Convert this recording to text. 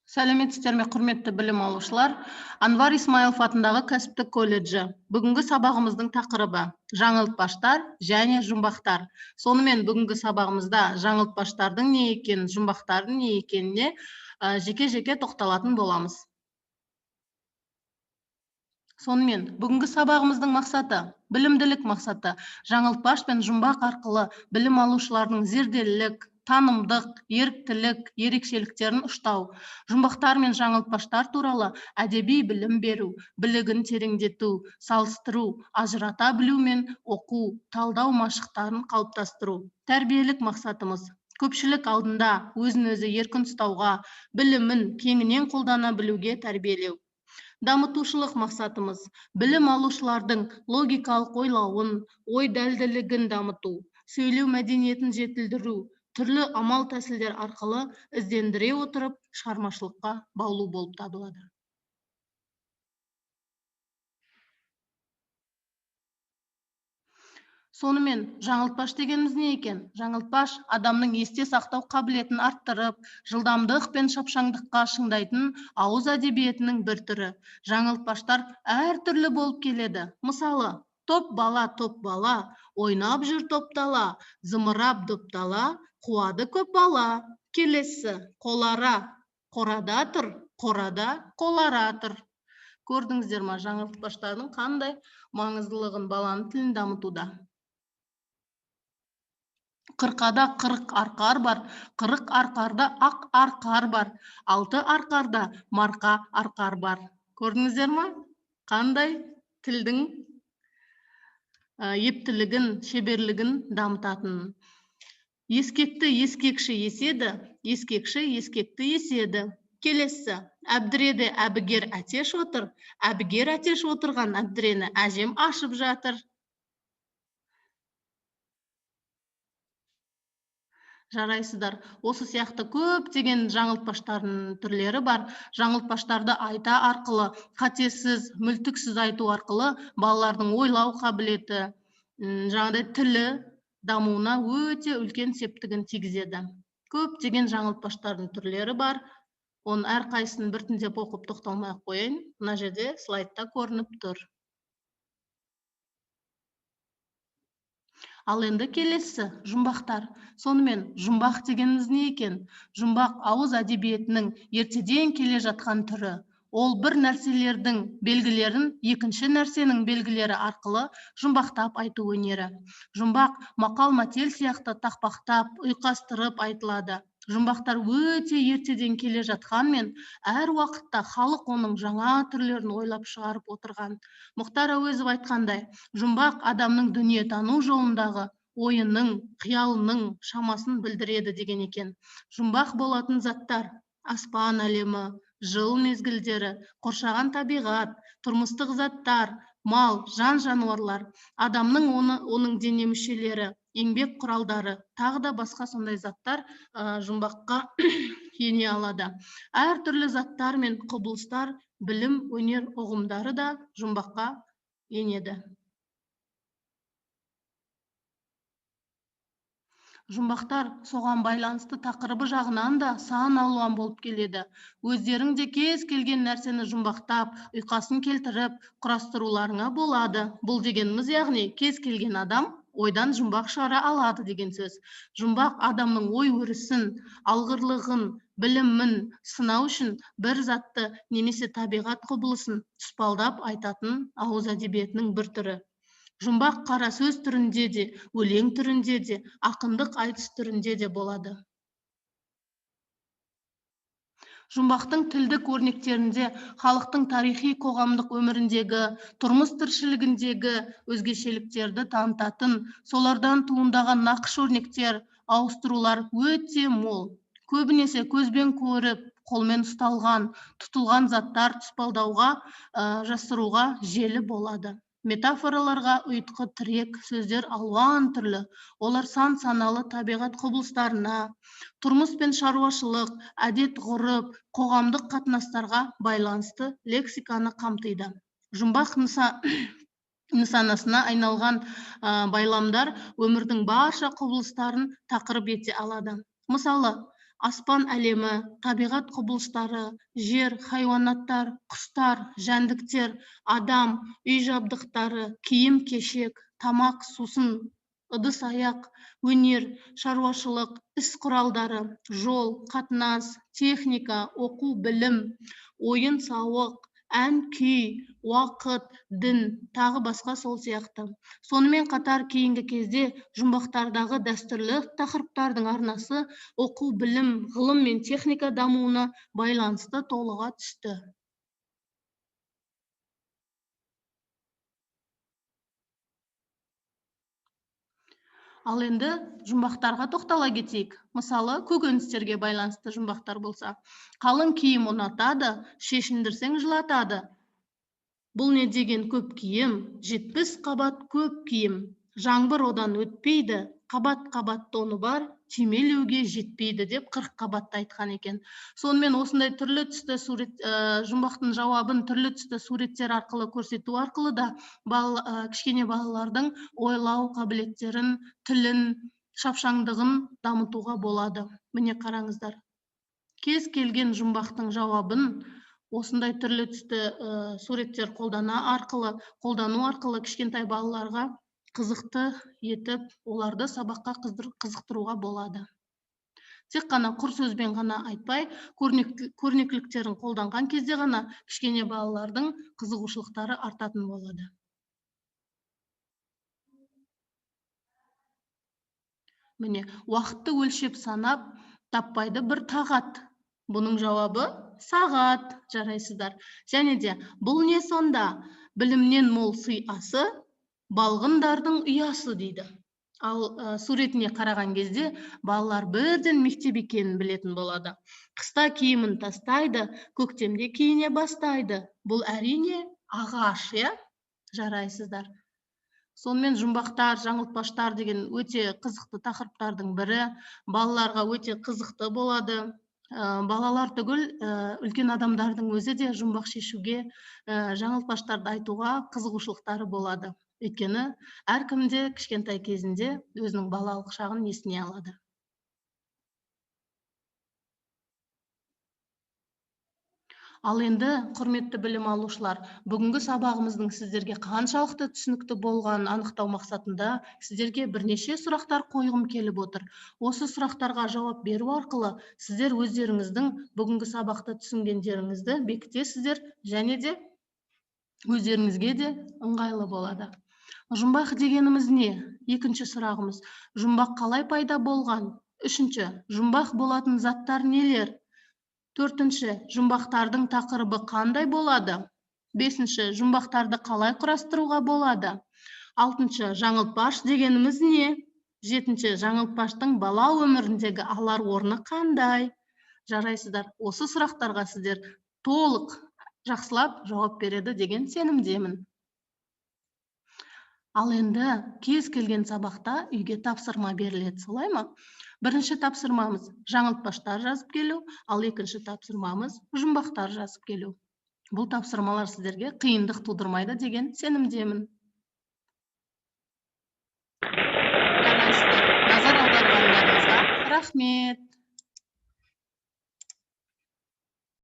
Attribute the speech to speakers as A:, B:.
A: Сәлеметсіздер ме, құрметті білім алушылар? Анвар Исмаилов атындағы кәсіптік колледжі. Бүгінгі сабағымыздың тақырыбы жаңылтпаштар және жұмбақтар. Сонымен бүгінгі сабағымызда жаңылтпаштардың не екенін, жұмбақтардың не екеніне жеке-жеке тоқталатын боламыз. Сонымен бүгінгі сабағымыздың мақсаты, білімділік мақсаты, жаңылтпаш пен жұмбақ арқылы білім алушылардың зерделілік, танымдық, еріктілік ерекшеліктерін ұштау, жұмбақтар мен жаңылтпаштар туралы әдеби білім беру, білігін тереңдету, салыстыру, ажырата білу мен оқу, талдау машықтарын қалыптастыру. Тәрбиелік мақсатымыз көпшілік алдында өзін-өзі еркін ұстауға, білімін кеңінен қолдана білуге тәрбиелеу. Дамытушылық мақсатымыз білім алушылардың логикалық ойлауын, ой дәлділігін дамыту, сөйлеу мәдениетін жетілдіру, түрлі амал тәсілдер арқылы іздендіре отырып шығармашылыққа баулу болып табылады. Сонымен жаңылтпаш дегеніміз не екен? Жаңылтпаш адамның есте сақтау қабілетін арттырып, жылдамдық пен шапшаңдыққа шыңдайтын ауыз әдебиетінің бір түрі. Жаңылтпаштар әртүрлі болып келеді. Мысалы, топ бала, топ бала, ойнап жүр топтала, зымырап доптала, қуады көп бала. Келесі, қолара, қорада тұр, қорада қолара тұр. Көрдіңіздер ма жаңылтпаштардың қандай маңыздылығын баланың тілін дамытуда? Қырқада 40 арқар бар, 40 арқарда ақ арқар бар, 6 арқарда марқа арқар бар. Көрдіңіздер ма? Қандай тілдің ептілігін, шеберлігін дамытатынын. Ескекті ескекші еседі, ескекші ескекті еседі. Келесі, әбдіреде әбігер әтеш отыр, әбігер әтеш отырған әбдірені әжем ашып жатыр. Жарайсыздар. Осы сияқты көптеген жаңылтпаштардың түрлері бар. Жаңылтпаштарды айта арқылы, қатесіз, мүлтіксіз айту арқылы балалардың ойлау қабілеті, жаңағыдай тілі дамуына өте үлкен септігін тигізеді. Көптеген жаңылтпаштардың түрлері бар. Оның әрқайсысын біртіндеп оқып тоқталмай ақ қояйын. Мына жерде слайдта көрініп тұр. Ал енді келесі жұмбақтар. Сонымен жұмбақ дегеніміз не екен? Жұмбақ ауыз әдебиетінің ертеден келе жатқан түрі. Ол бір нәрселердің белгілерін екінші нәрсенің белгілері арқылы жұмбақтап айту өнері. Жұмбақ мақал-мәтел сияқты тақпақтап, ұйқастырып айтылады. Жұмбақтар өте ертеден келе жатқанмен, әр уақытта халық оның жаңа түрлерін ойлап шығарып отырған. Мұхтар Әуезов айтқандай, жұмбақ адамның дүниетану жолындағы ойының, қиялының шамасын білдіреді деген екен. Жұмбақ болатын заттар аспан әлемі, жыл мезгілдері, қоршаған табиғат, тұрмыстық заттар, мал, жан-жануарлар, адамның оның дене мүшелері, еңбек құралдары, тағы да басқа сондай заттар жұмбаққа ене алады. Әртүрлі заттар мен құбылыстар, білім, өнер ұғымдары да жұмбаққа енеді. Жұмбақтар соған байланысты тақырыбы жағынан да сан алуан болып келеді. Өздерің де кез келген нәрсені жұмбақтап, ұйқасын келтіріп, құрастыруларыңа болады. Бұл дегеніміз, яғни кез келген адам ойдан жұмбақ шығара алады деген сөз. Жұмбақ адамның ой өрісін, алғырлығын, білімін сынау үшін бір затты немесе табиғат құбылысын тұспалдап айтатын ауыз әдебиетінің бір түрі. Жұмбақ қара сөз түрінде де, өлең түрінде де, ақындық айтыс түрінде де болады. Жұмбақтың тілдік өрнектерінде халықтың тарихи қоғамдық өміріндегі, тұрмыс тіршілігіндегі өзгешеліктерді танытатын, солардан туындаған нақыш өрнектер, ауыстырулар өте мол. Көбінесе көзбен көріп, қолмен ұсталған, тұтылған заттар тұспалдауға, жасыруға желі болады. Метафораларға ұйытқы тірек сөздер алуан түрлі. Олар сан саналы табиғат құбылыстарына, тұрмыс пен шаруашылық, әдет ғұрып, қоғамдық қатынастарға байланысты лексиканы қамтиды. Жұмбақ нысанасына айналған байламдар өмірдің барша құбылыстарын тақырып ете алады. Мысалы, Аспан әлемі, табиғат құбылыстары, жер, хайуанаттар, құстар, жәндіктер, адам, үй жабдықтары, киім-кешек, тамақ, сусын, ыдыс-аяқ, өнер, шаруашылық, іс құралдары, жол, қатынас, техника, оқу, білім, ойын-сауық, ән-күй, уақыт, дін, тағы басқа сол сияқты. Сонымен қатар кейінгі кезде жұмбақтардағы дәстүрлі тақырыптардың арнасы оқу, білім, ғылым мен техника дамуына байланысты толыға түсті. Ал енді жұмбақтарға тоқтала кетейік. Мысалы, көкөністерге байланысты жұмбақтар болса. Қалың киім ұнатады, шешіндірсең жылатады. Бұл не деген көп киім? 70 қабат көп киім. Жаңбыр одан өтпейді, қабат-қабат тоны бар, түймелеуге жетпейді деп 40 қабатты айтқан екен. Сонымен осындай түрлі түсті сурет, жұмбақтың жауабын түрлі түсті суреттер арқылы көрсету арқылы да кішкене балалардың ойлау қабілеттерін, тілін, шапшаңдығын дамытуға болады. Міне қараңыздар. Кез келген жұмбақтың жауабын осындай түрлі түсті суреттер қолдану арқылы кішкентай балаларға қызықты етіп, оларды сабаққа қызықтыруға болады. Тек қана құр сөзбен ғана айтпай, көрнекіліктерін қолданған кезде ғана кішкене балалардың қызығушылықтары артатын болады. Міне, уақытты өлшеп санап, таппайды бір тағат. Бұның жауабы сағат, жарайсыздар. Және де бұл не сонда? Білімнен мол сый асы, балғындардың ұясы дейді. Ал суретіне қараған кезде балалар бірден мектеп екенін білетін болады. Қыста киімін тастайды, көктемде киіне бастайды. Бұл әрине ағаш, иә? Жарайсыздар. Сонымен жұмбақтар, жаңылтпаштар деген өте қызықты тақырыптардың бірі. Балаларға өте қызықты болады. Балалар түгіл, үлкен адамдардың өзі де жұмбақ шешуге, жаңылтпаштарды айтуға қызығушылықтары болады. Өйткені әркім де кішкентай кезінде өзінің балалық шағын есіне алады. Ал енді, құрметті білім алушылар, бүгінгі сабағымыздың сіздерге қаншалықты түсінікті болғанын анықтау мақсатында сіздерге бірнеше сұрақтар қойғым келіп отыр. Осы сұрақтарға жауап беру арқылы сіздер өздеріңіздің бүгінгі сабақты түсінгендеріңізді бекітесіздер және де өздеріңізге де ыңғайлы болады. Жұмбақ дегеніміз не? Екінші сұрағымыз. Жұмбақ қалай пайда болған? Үшінші, жұмбақ болатын заттар нелер? Төртінші, жұмбақтардың тақырыбы қандай болады? Бесінші, жұмбақтарды қалай құрастыруға болады? Алтыншы, жаңылтпаш дегеніміз не? Жетінші, жаңылтпаштың бала өміріндегі алар орны қандай? Жарайсыздар, осы сұрақтарға сіздер толық жақсылап жауап береді деген сенімдемін. Ал енді кез келген сабақта үйге тапсырма беріледі, солай ма? Бірінші тапсырмамыз жаңылтпаштар жазып келу, ал екінші тапсырмамыз жұмбақтар жазып келу. Бұл тапсырмалар сіздерге қиындық тудырмайды деген сенімдемін. Жарайсыздар, назар аударғандарыңызға рахмет.